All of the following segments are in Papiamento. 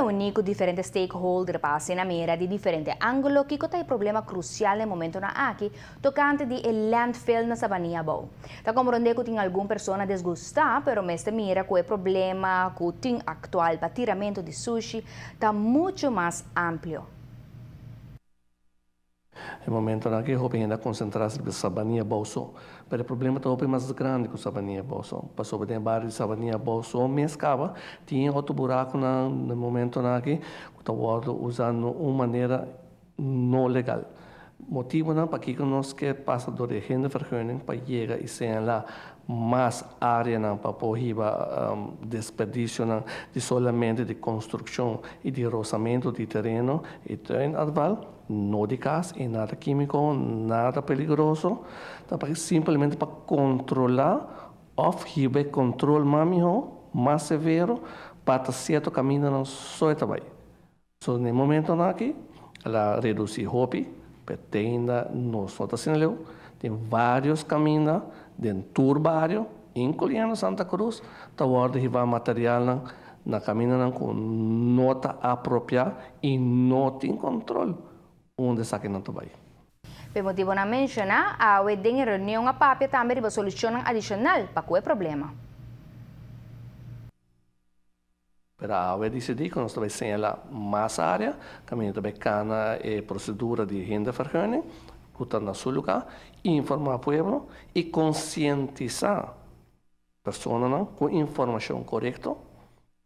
reuni cu diferente stakeholder pa asina mira di diferente angulo kico ta e problema crucial na e momentonan aki tocante di e landfill na Sabanilla Abou. Ta comprende cu tin algun persona desgusta pero mester mira cu e problema cu tin actual pa tiramento di sushi ta mucho mas amplio. E momentonan aki hopi hende a konsentrá riba Sabania Abou so. Pero e problema ta hopi mas grandi ku Sabania Abou so. Pasobra den e bario di Sabania Abou so mes kaba tin e otro burakunan na e momentonan aki ku ta wòrdu usá na un manera no legal. Motibunan pakiko nos ke pasa dor di e hindervergunning pa yega i señalá mas áreanan pa por hiba desperdisionan di solamente di konstrukshon i di rosamentu di tereno i tuinafval, no di kas i nada kímiko, nada peligroso, ta pa simplemente pa kontrolá òf hiba e kontrol mas mihó, mas severo, pa ta sierto kamindanan so e ta bai. So na e momentonan aki el a reduci hopi, pero te ainda nos no ta asina leu. Tin varios caminda den tur bario, incluyendo Santa Cruz, ta wordo hiba materialnan na camindanan cu no ta apropia y no tin control unda esakinan ta bay. P'e motibonan menciona, awe den e reunion a papia tambe riba solucionnan adicional pa cu e problema. Pero awe a disidí ku nos ta bai señalá mas área, kaminda ta bai kana e prosedura di hindervergunning ku ta na su lugá, informá pueblo i konsientisá personanan ku informashon korekto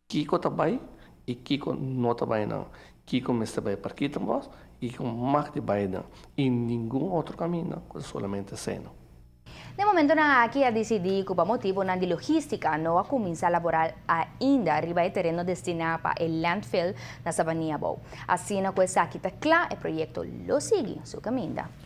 kiko ta bai i kiko no ta bai nan, kiko mester bai Parkietenbos i kiko mag di bai nan i ningun otro kaminda ku ta solamente esei. Na e momentonan aki a disidí ku pa motibunan di logístika no a kuminsá laboral ainda riba e tereno destiná pa e landfill na Sabanilla Abou. Asina ku esaki ta kla e proyekto lo sigui su kaminda.